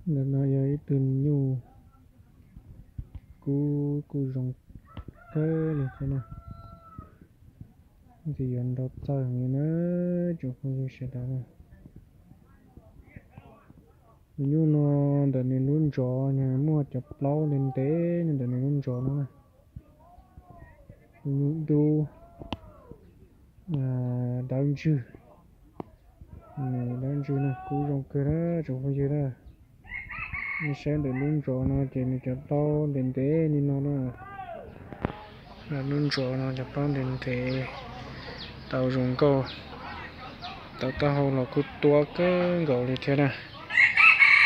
Ntawm no yog ib tug nyuj kub kuj zoo kawg li thiab na. Ntxim yuav nrau txaij heev li na, tsoom phooj ywg sawv daws na. Tus nyuj no ntawm nws lub ntsov muaj cov plaub ntev ntev ntawm nws lub ntsov no na. Tus nyuj dub dawb ntswg, dawb ntswg na, kub zoo kawg na tsoom phooj ywg na. Nej saib ntawm lub ntsov no ces nws cov plaub ntev ntev li no na. Lub ntsov no cov plaub ntev ntev, tau zoo nkauj, tau taub hau los kuj tuab kawg nkaus li thiab na.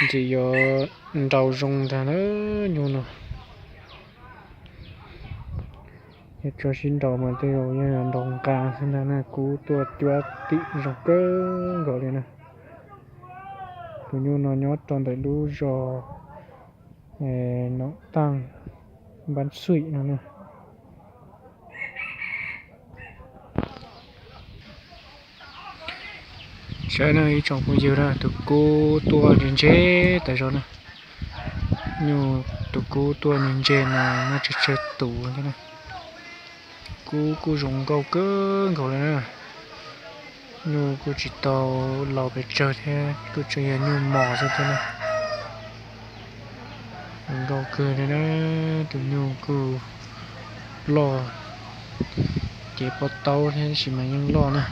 Ntxim yuav nrau zoo ntag na nyuj no. Yog tso sib nraus mas tej zaum yog nraus nqa xwb ntag na, kub tuaj cuab tim zoo kawg nkaus li na. Tus nyuj no nyob rau ntawm lub zos Nom Taaj, Npab Xuim no na. Saib na ib tsoom phooj ywg na, tus kub tuaj ntse ntse tas zog na. Nyuj tus kub tuaj ntse ntse no muaj tsawg tsawg tus thiab na. Kub kuj zoo nkauj kawg nkaus li na. Nyuj kuj tsis tau laus pes tsawg thiab, kuj tseem yog nyuj mos xwb thiab na. Zoo nkauj kawg li na, tus nyuj kuj loj, cev pob taub thiab tab sis mas yeej loj na.